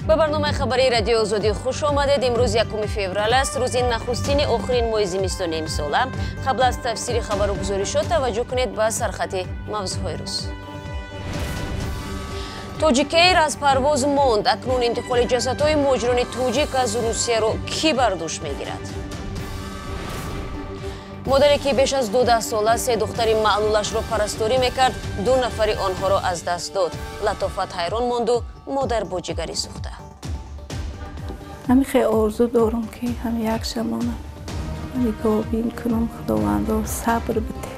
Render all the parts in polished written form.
Ба барномаи хабарии Радиои Озодӣ хуш омадед. Имрӯз 1 феврал аст, рӯзи нахустини охирин моҳи зимистони имсола. Қабл аз тафсири хабару гузоришот таваҷҷӯҳ кунед ба сархати мавзӯъҳои рӯз. Тоҷикэйр аз парвоз монд. Акнун интиқоли ҷасадҳои муҳоҷирони тоҷик аз Русияро кӣ бар дӯш мегирад? Модаре ки беш аз 12 сола се духтари маълулашро парасторӣ мекард, 2 нафари онҳоро аз даст дод. Латофат ҳайрон монду модар бо ҷигари сӯхта. Ҳами хеле орзу дорам, ки ҳами як шамона нигоҳбин кунам, Худовандо сабр бите.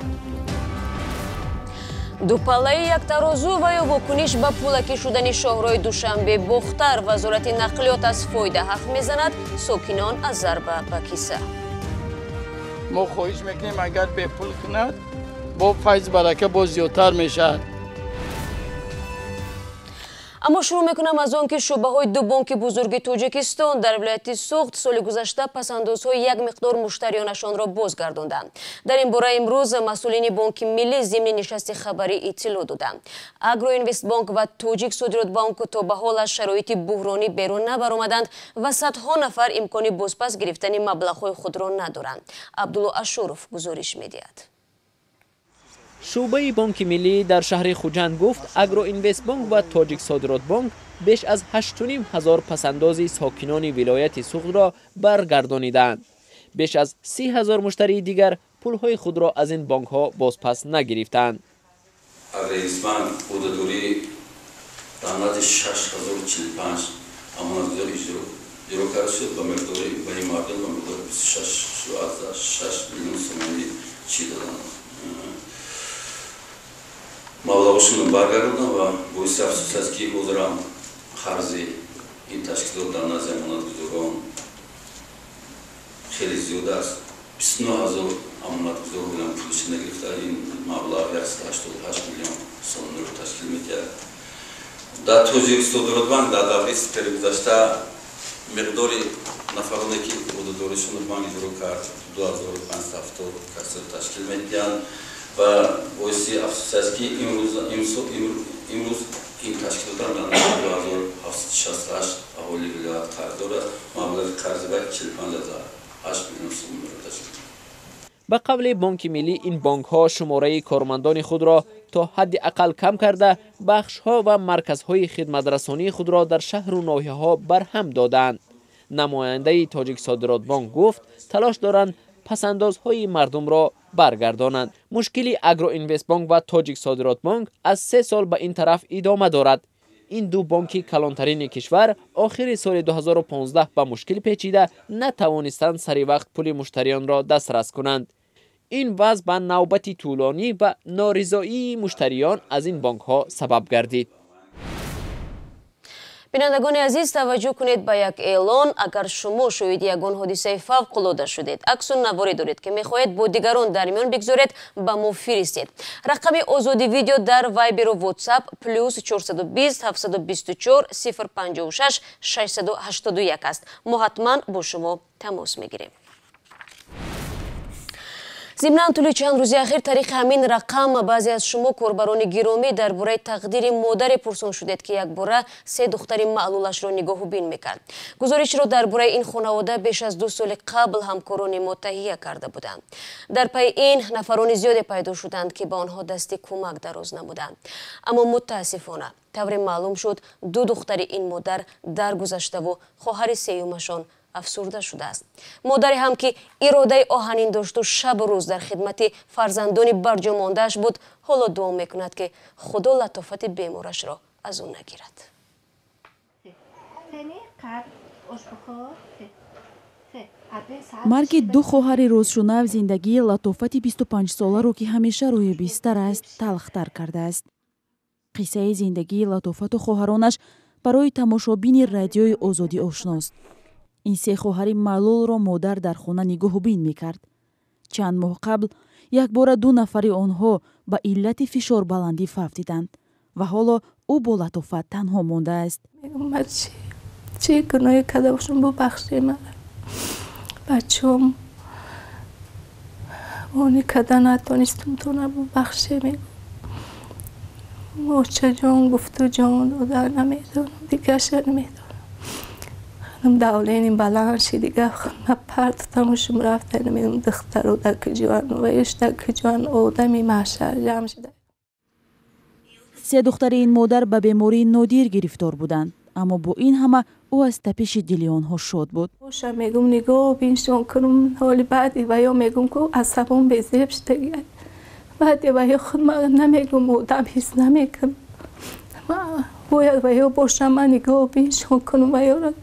Дупаллаи як тарозу ва ё вокуниш ба пулакӣ шудани шоҳрои Душанбе Бохтар. Вазорати нақлиёт аз фоида ҳарф мезанад, сокинон аз зарба ба киса. Мо хоҳиш мекунем, агар бепул кунад, бо файз барака боз зиёдтар мешавад. Аммо шурӯъ мекунам аз он ки шӯъбаҳои ду бонки бузурги Тоҷикистон дар вилояти Суғд соли гузашта пасандозҳои як миқдор муштариёнашонро бозгардонданд. Дар ин бора имрӯз масъулини Бонки Миллӣ зимни нишасти хабарӣ иттилоъ доданд. Агроинвестбонк ва Тоҷик Содиротбонк то ба ҳол аз шароити буҳронӣ берун набаромаданд ва садҳо нафар имкони бозпас гирифтани маблағҳои худро надоранд. Абдулло Ашуров гузориш медиҳад. Шӯъбаи Бонки Миллӣ дар шаҳри Хуҷанд гуфт, Агроинвестбонк ва Тоҷик Содиротбонк беш аз 8,5 ҳазор пасандози сокинони вилояти Суғдро баргардонидаанд. Беш аз 30 ҳазор муштарии дигар пулҳои худро аз ин бонкҳо бозпас нагирифтаанд. Агроинвестбонк ӯҳдадории дар назди 6045 амонатгузор иҷро карда шуд ба миқдори ба ин мардум ба миқдори 26,6 миллион сомонӣ чӣ доданд. Маблағашонро баргардонданд ва боиси афсӯс аст, ки ҳозирам қарзи ин ташкилот дар назди амонатгузорон хеле зиёд аст. 29 ҳазор амонатгузор ҳолам пулашро нагирифта, ин маблағ 188 миллион сомониро ташкил медиҳад. Дар Тоҷик Содиротбанк дар давраи сипари гузашта миқдори нафароне, ки ӯҳдадоришонро банк иҷро кард, 2570 касро ташкил медиҳанд ва боиси афсӯс аст, ки имрӯз ин ташкилотам дар назди 2768 аҳолии вилоят қарз дорад. Маблағи қарзи вай 45,8 миллион сомониро ташкил медиҳад. Ба қавли Бонки Миллӣ, ин бонкҳо шумораи кормандони худро то ҳадди ақал кам карда, бахшҳо ва марказҳои хидматрасонии худро дар шаҳру ноҳияҳо барҳам додаанд. Намояндаи Тоҷик Содиротбонк гуфт, талош доранд пасандозҳои мардумро баргардонанд. Мушкили Агроинвестбонк ва Тоҷик Содиротбонк аз 3 сол ба ин тараф идома дорад. Ин ду бонки калонтарини кишвар охири соли 2015 ба мушкил печида натавонистанд сари вақт пули муштариёнро дастрас кунанд. Ин вазъ ба навбати тӯлонӣ ва норизоии муштариён аз ин бонкҳо сабаб гардид. Бинандагони азиз, таваҷҷӯҳ кунед ба як эълон. Агар шумо шоҳиди ягон ҳодисаи фавқулода шудед, аксу наворе доред, ки мехоҳед бо дигарон дар миён бигзоред, ба мо фиристед. Рақами Озоди Видео дар Вайберу Ватсап плюс 420 724 056 681 аст. Мо ҳатман бо шумо тамос мегирем. Зимнан, тӯли чанд рӯзи ахир тариқи ҳамин рақам баъзе аз шумо корбарони гиромӣ дар бораи тақдири модаре пурсон шудед, ки якбора се духтари маълулашро нигоҳубин мекард. Гузоришро дар бораи ин хонавода беш аз 2 соли қабл ҳамкорони мо таҳия карда буданд. Дар пайи ин нафарони зиёде пайдо шуданд, ки ба онҳо дасти кӯмак дароз намуданд. Аммо мутаассифона тавре маълум шуд, 2 духтари ин модар даргузаштаву хоҳари сеюмашон афсурда шудааст. Модаре ҳам ки иродаи оҳанин дошту шабу рӯз дар хидмати фарзандони барҷомондааш буд, ҳоло дуо мекунад, ки Худо латофати беморашро аз ӯ нагирад. Марги ду хоҳари рӯзшунав зиндагии Латофати 25-соларо, ки ҳамеша рӯи бистар аст, талхтар кардааст. Қиссаи зиндагии Латофату хоҳаронаш барои тамошобини Радиои Озодӣ ошност. Ин се хоҳари маълулро модар дар хона нигоҳубин мекард. Чанд моҳ қабл якбора 2 нафари онҳо ба иллати фишорбаландӣ фавтиданд ва ҳоло ӯ бо Латофат танҳо мондааст. Ман чӣ гуноҳе карда бошам, бубахшед мана. Бачаҳом онӣ карда натонистам, тона бубахшед мегӯм. Очаҷон гуфту ҷон дода намедонам, дигарша намедонам. Давление баланд шид, дига ма партотам шум рафта, намедонам духтаро дар куҷоан ва иш дар куҷоан, одами маҳшар ҷамъ шуда. Се духтари ин модар ба бемории нодир гирифтор буданд, аммо бо ин ҳама ӯ аз тапиши дили онҳо шод буд. Боша мегум нигоҳ биншон кунум, ҳоли баъди ва ё мегум ку асабон безеб шудагиай. Баъди ва ё худ ма намегум, одам ҳис намекунам. Бояд ва ё бошам, ма нигоҳ биншон кунум ва ёро.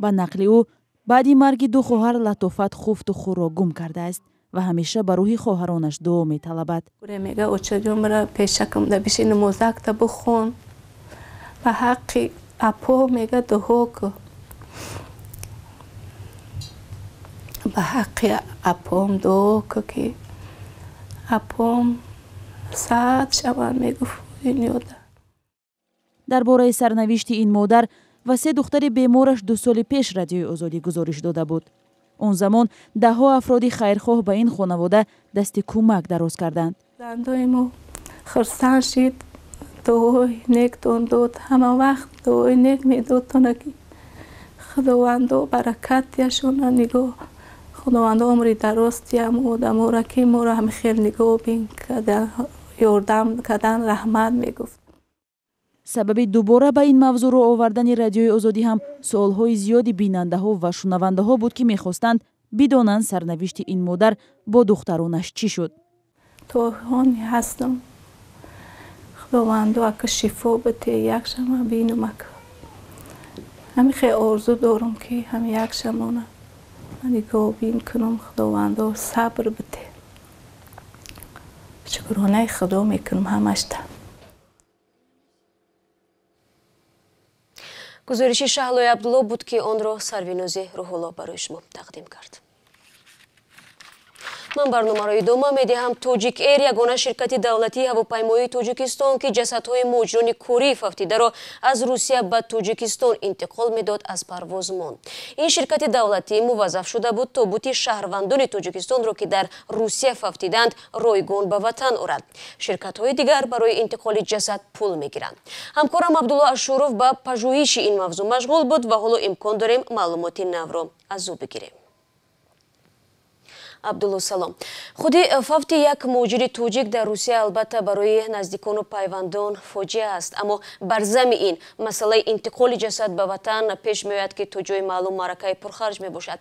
Ба нақли ӯ, баъди марги ду хоҳар Латофат хуфту хурро гум кардааст ва ҳамеша ба рӯҳи хоҳаронаш дуо металабад. Мега очаҷон, мара пешакам да биши намозакта бихон, ба ҳаққи апо мега дуо ку, ба ҳаққи апом дуо ку, ки апом саат шаванд, мегуфт ёда. Дар бораи сарнавишти ин модар ва се духтари бемораш 2 соли пеш Радиои Озодӣ гузориш дода буд. Он замон даҳҳо афроди хайрхоҳ ба ин хонавода дасти кӯмак дароз карданд. Зандои мо хурсанд шид, дуои нектон дод, ҳама вақт дуои нек медодтона, ки худовандо баракат диҳашона, нигоҳ худовандо умри дароз диҳам одаморо, ки моро ҳами хел нигоҳ бин кардан, ёрдам кардан, раҳмат мегуфт. Сабаби дубора ба ин мавзӯъро овардани Радиои Озодӣ ҳам суолҳои зиёди бинандаҳо ва шунавандаҳо буд, ки мехостанд бидонанд сарнавишти ин модар бо духтаронаш чӣ шуд. То ҳони ҳастам, худовандо ака шифо бите, як шама бинум ака. Ҳами хел орзу дорум, ки ҳами як шамона нигоҳ бин кунум, худовандо сабр бите. Шукронаи худо мекунум ҳамашта. Гузориши Шаҳлои Абдулло буд, ки онро Сарвинози Рӯҳулло барои шумо тақдим кард. Ман барномаро идома медиҳам. Тоҷик Эйр, ягона ширкати давлатии ҳавопаймоии Тоҷикистон, ки ҷасадҳои муҳоҷирони корӣ фавтидаро аз Русия ба Тоҷикистон интиқол медод, аз парвоз монд. Ин ширкати давлатӣ муваззаф шуда буд тобути шаҳрвандони Тоҷикистонро, ки дар Русия фавтиданд, ройгон ба ватан орад. Ширкатҳои дигар барои интиқоли ҷасад пул мегиранд. Ҳамкорам Абдулло Ашуров ба пажӯҳиши ин мавзӯъ машғул буд ва ҳоло имкон дорем маълумоти навро аз ӯ бигирем. Абдулло, салом. Худи фавти як муҳоҷири тоҷик дар Русия албатта барои наздикону пайвандон фоҷиа аст, аммо бар зами ин масъалаи интиқоли ҷасад ба ватан пеш меояд, ки то ҷои маълум маъракаи пурхарҷ мебошад.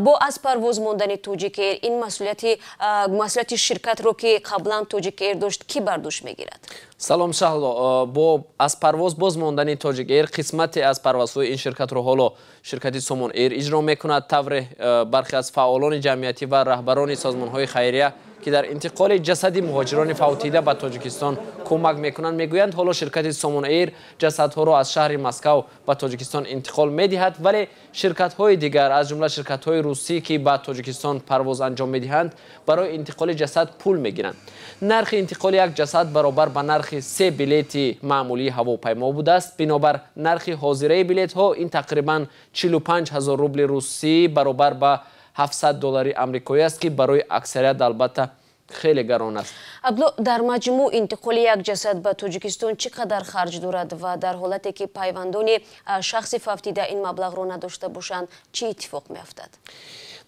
Бо аз парвоз мондани Тоҷик Эйр ин масъулияти ширкатро, ки қаблан Тоҷик Эйр дошт, кӣ бар дӯш мегирад? Салом Шаҳло. Бо аз парвоз боз мондани Тоҷик Эйр қисмате аз парвозҳои ин ширкатро ҳоло ширкати Сомон Эйр иҷро мекунад. Тавре бархе аз фаъолони ҷамъиятӣ ва раҳбарони созмонҳои хайрия, ки дар интиқоли ҷасади муҳоҷирони фавтида ба Тоҷикистон кӯмак мекунанд, мегӯянд ҳоло ширкати Сомон Эйр ҷасадҳоро аз шаҳри Москав ба Тоҷикистон интиқол медиҳад, вале ширкатҳои дигар, аз ҷумла ширкатҳои русӣ, ки ба Тоҷикистон парвоз анҷом медиҳанд, барои интиқоли ҷасад пул мегиранд. Нархи интиқоли як ҷасад баробар ба нархи 3 билети маъмулии ҳавопаймо будааст. Бинобар нархи ҳозираи билетҳо ин тақрибан 45 ҳазор рубли русӣ баробар ба 700 доллари амрикоӣ аст, ки барои аксарият албатта хеле гарон аст. Абдулло, дар маҷмӯъ интиқоли як ҷасад ба Тоҷикистон чӣ қадар харҷ дорад ва дар ҳолате ки пайвандони шахси фавтида ин маблағро надошта бошанд, чӣ иттифоқ меафтад?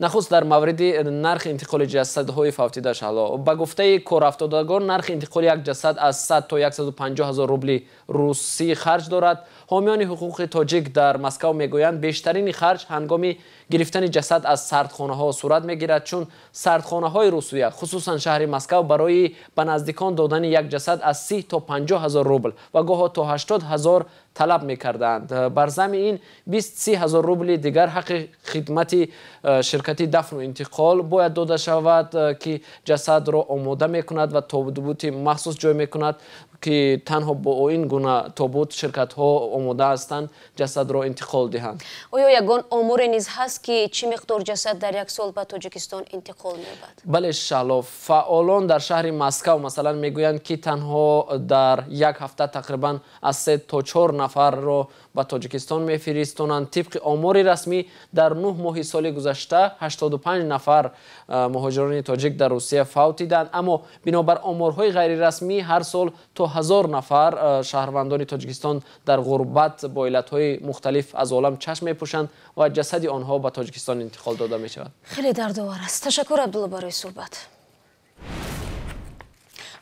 Нахуст дар мавриди нархи интиқоли ҷасадҳои фавтида, Шаҳло. Ба гуфтаи корафтодагон, нархи интиқоли як ҷасад аз 100 то 150 ҳазор рубли русӣ харҷ дорад. Ҳомиёни ҳуқуқи тоҷик дар Москав мегӯянд, бештарини харҷ ҳангоми гирифтани ҷасад аз сардхонаҳо сурат мегирад, чун сардхонаҳои Русия, хусусан шаҳри Москав, барои ба наздикон додани як ҷасад аз 30 то 50 ҳазор рубл ва гоҳо то 80 ҳазор талаб мекарданд. Бар зами ин 20-30 ҳазор рубли дигар ҳаққи хидмати ширкати дафну интиқол бояд дода шавад, ки ҷасадро омода мекунад ва тобути махсус ҷой мекунад, ки танҳо бо ин гуна тобут ширкатҳо омода ҳастанд ҷасадро интиқол диҳанд. Оё ягон оморе низ ҳаст, ки чӣ миқдор ҷасад дар як сол ба Тоҷикистон интиқол меёбад? Бале Шаҳло, фаъолон дар шаҳри Москав масалан мегӯянд, ки танҳо дар як ҳафта тақрибан аз 3 то 4 нафарро ба Тоҷикистон мефиристонанд. Тибқи омори расмӣ дар 9 моҳи соли гузашта 85 нафар муҳоҷирони тоҷик дар Русия фавтиданд, аммо бинобар оморҳои ғайрирасмӣ ҳар сол то 1000 нафар шаҳрвандони Тоҷикистон дар ғурбат бо иллатҳои мухталиф аз олам чашм мепӯшанд ва ҷасади онҳо ба Тоҷикистон интиқол дода мешавад. Хеле дардовар аст. Ташаккур, Абдулло, барои суҳбат.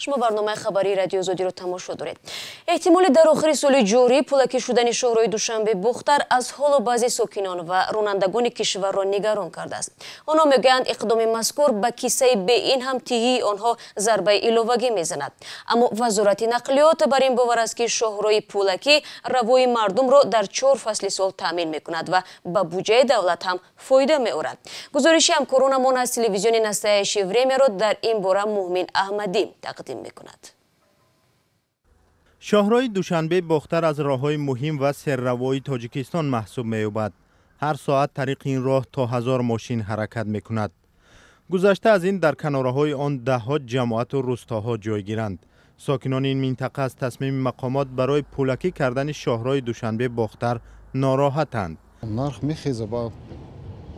Шумо барномаи хабарии Радиои Озодиро тамошо доред. Эҳтимоли дар охири соли ҷорӣ пулакӣ шудани шоҳрои Душанбе Бохтар аз ҳоло баъзе сокинон ва ронандагони кишварро нигарон кардааст. Онҳо мегӯянд, иқдоми мазкур ба киссаи беин ҳам тиҳии онҳо зарбаи иловагӣ мезанад. Аммо Вазорати нақлиёт бар ин бовар аст, ки шоҳрои пулакӣ равои мардумро дар 4 фасли сол таъмин мекунад ва ба буҷаи давлат ҳам фоида меорад. Гузориши ҳамкоронамон аз телевизиони Настоящее времяро дар ин бора Муҳмин Аҳмадӣ тақдим мекунад. Шоҳрои Душанбе Бохтар аз роҳҳои муҳим ва серравои Тоҷикистон маҳсуб меёбад. Ҳар соат тариқи ин роҳ то 1000 мошин ҳаракат мекунад. Гузашта аз ин дар канораҳои он даҳҳо ҷамоату рӯстоҳо ҷойгиранд. Сокинони ин минтақа аз тасмими мақомот барои пулакӣ кардани шоҳрои Душанбе Бохтар нороҳатанд. Нарх мехеза, ба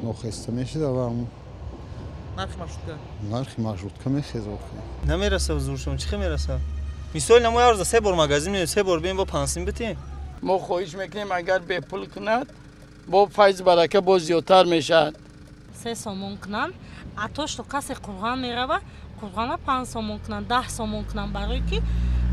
нохеста мешида ва нархи маршрутка, нархи маршрутка мехеза. Намераса зуршон, чӣ мераса? Мисол намо ярза се бор магазин меем, се бор бием бо пансим битем. Мо хоҳиш мекунем, агар бепул кунад, бо файз барака боз зиёдтар мешавад. 3 сомон кунанд, ато што касе қурған мерава, қурғана 5 сомон кунанд, 10 сомон кунанд, барои ки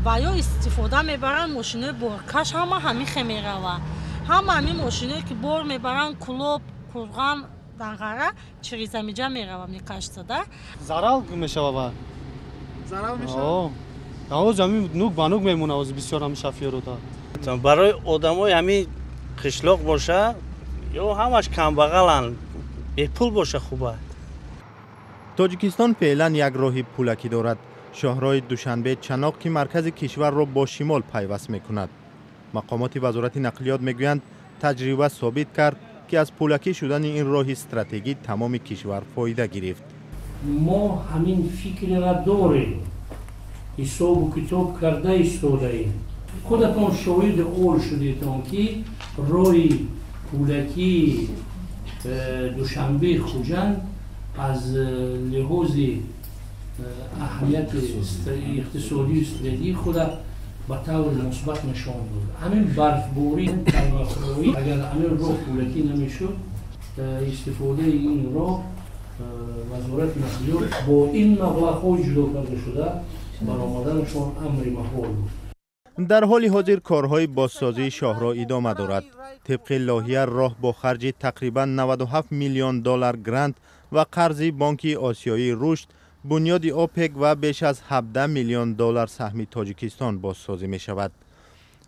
ва ё истифода мебаранд мошинои боркаш, ҳама ҳамихе мерава. Ҳама ҳамин мошиное ки бор мебаранд, Кулоб, Қурған, Данғара, через амиҷа мерава, мне кажется, да? Зарал мешава ба. Зарал мешава? Оз ҳамин нук ба нук мемона, оз бисёр ҳами шофёрода. Барои одамои ҳамин қишлоқ боша, ё ҳамаш камбағаланд, бепул боша хуба. Тоҷикистон феълан як роҳи пулакӣ дорад. Шоҳрои Душанбе Чаноқ, ки маркази кишварро бо шимол пайваст мекунад. Мақомоти Вазорати нақлиёт мегӯянд, таҷриба собит кард, ки аз пулакӣ шудани ин роҳи стратегӣ тамоми кишвар фоида гирифт. Мо ҳамин фикрера дорем, ҳисобу китоб карда истодаем. Худатон шоҳиди он шудетон, ки роҳи пулакии Душанбе Хуҷанд аз лиҳози аҳамияти иқтисодию стратегии худа ба таври мусбат нишон дод. Ҳамин барфборӣ, талмахроӣ, агар ҳамин роҳ пулакӣ намешуд, истифодаи ин роҳ Вазорати нақлиёт бо ин маблағҳои ҷудо карда шуда баромаданашон амри маҳол буд. Дар ҳоли ҳозир корҳои бозсозии шоҳроҳ идома дорад. Тибқи лоҳия роҳ бо харҷи тақрибан 97 миллион доллар грант ва қарзи Бонки Осиёии рушд, бунёди ОПЕК ва беш аз 17 миллион доллар саҳми Тоҷикистон бозсозӣ мешавад.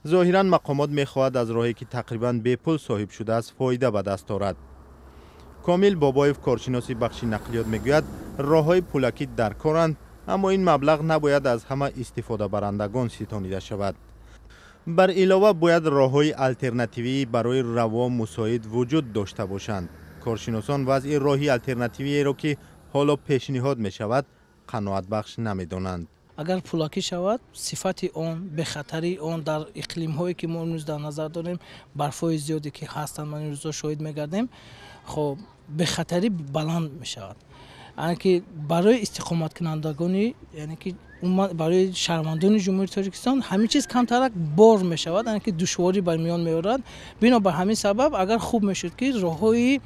Зоҳиран мақомот мехоҳад аз роҳе, ки тақрибан бепул соҳиб шудааст, фоида ба даст орад. Комил Бобоев, коршиноси бахши нақлиёт, мегӯяд, роҳҳои пулакӣ дар коранд, аммо ин маблағ набояд аз ҳама истифодабарандагон ситонида шавад. Бар илова бояд роҳҳои алтернативӣ барои раво мусоид вуҷуд дошта бошанд. Коршиносон вазъи роҳи алтернативиеро, ки ҳоло пешниҳод мешавад, қаноатбахш намедонанд. Агар пулакӣ шавад, сифати он, бехатарии он дар иқлимҳое, ки мо имрӯз дар назар дорем, барфҳои зиёде ки ҳастанд, ман имрӯзо шоҳид мегардем, хоб бехатарӣ баланд мешавад. Яъне ки барои истиқоматкунандагони, яъне ки барои шаҳрвандони Ҷумҳурии Тоҷикистон ҳамин чиз камтарак бор мешавад, яъне ки душворӣ бар миён меорад. Бинобар ҳамин сабаб агар хуб мешуд, ки роҳҳои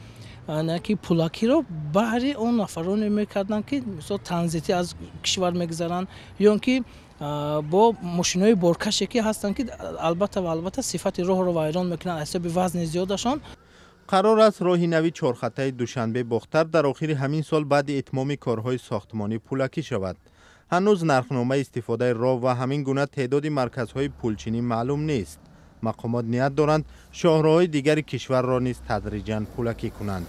ки пулакиро баҳри он нафароне мекарданд, ки мисол транзитӣ аз кишвар мегузаранд, ё ин ки бо мошинои боркаше ки ҳастанд, ки албатта ва албатта сифати роҳро вайрон мекунанд аз ҳисоби вазни зиёдашон. Қарор аст роҳи нави чорхатаи Душанбе Бохтар дар охири ҳамин сол баъди итмоми корҳои сохтмонӣ пулакӣ шавад. Ҳанӯз нархномаи истифодаи роҳ ва ҳамин гуна теъдоди марказҳои пулчинӣ маълум нест. Мақомот ният доранд шоҳроҳҳои дигари кишварро низ тадриҷан пулакӣ кунанд.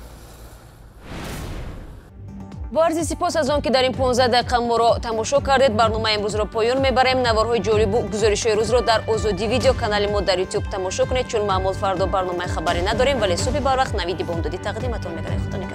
Бо арзи сипос аз он, ки дар ин 15 дақиқа моро тамошо кардед, барномаи имрӯзро поён мебарем. Наворҳои ҷолибу гузоришҳои рӯзро дар Озодӣ видео канали мо дар Ютуб тамошо кунед, чун маъмул фардо барномаи хабарӣ надорем, вале субҳи барвақт навиди бомдодӣ тақдиматон мекунем. Худо нигаҳдор.